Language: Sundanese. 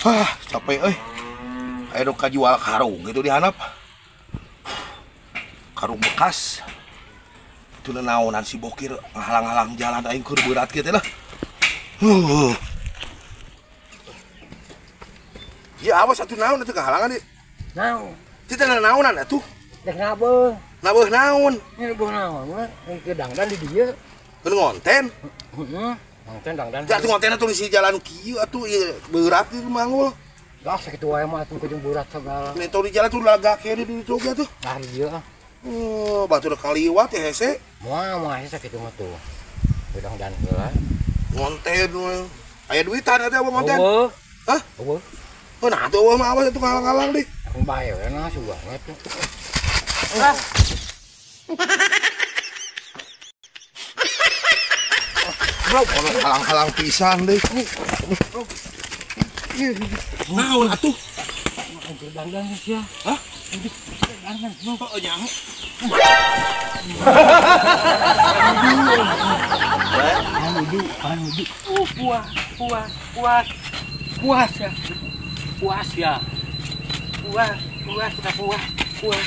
Hah, capek euy. Aya nu kajual karung gitu dihanap. Karung bekas. Itu naonan si bokir ngahalang-halang jalan aing keur beurat kieu teh lah. Ya awas atuh naon atuh kahalangan ieu. Naon? Teu naonan atuh. Dek nabeuh. Nabeuh naon? Ini beuh naon we? Ke dangdan di dieu. Keur ngonten. Heeh. Ngonten dangdan. Tah atuh ngonten atuh di jalan kieu atuh ieu beurat ieu manggul. Dah sakitu wae mah atuh jeung beurat sagala. Ini tong di jalan tuh lagak kene di ditu oge atuh. Nah di dieu ah. Oh, batur kaliwat ya hese. Moal moal hese sakitu mah tuh. Dangdan heula. Ngonten we. Aya duitan atuh abang ngonten. Eueuh. Hah? Eueuh. Oh, nah atuh eueuh mah awas atuh ngalang-ngalang deh. Aku bae we nah sugan atuh. Ah. Halang-halang pisan deh. Naon atuh? Dangdan sia. Hah? Dangdan. Oh, nyaho. Aduh. Puas, puas, puas. Puas ya. Puas ya. Puas, puas, kita puas, puas.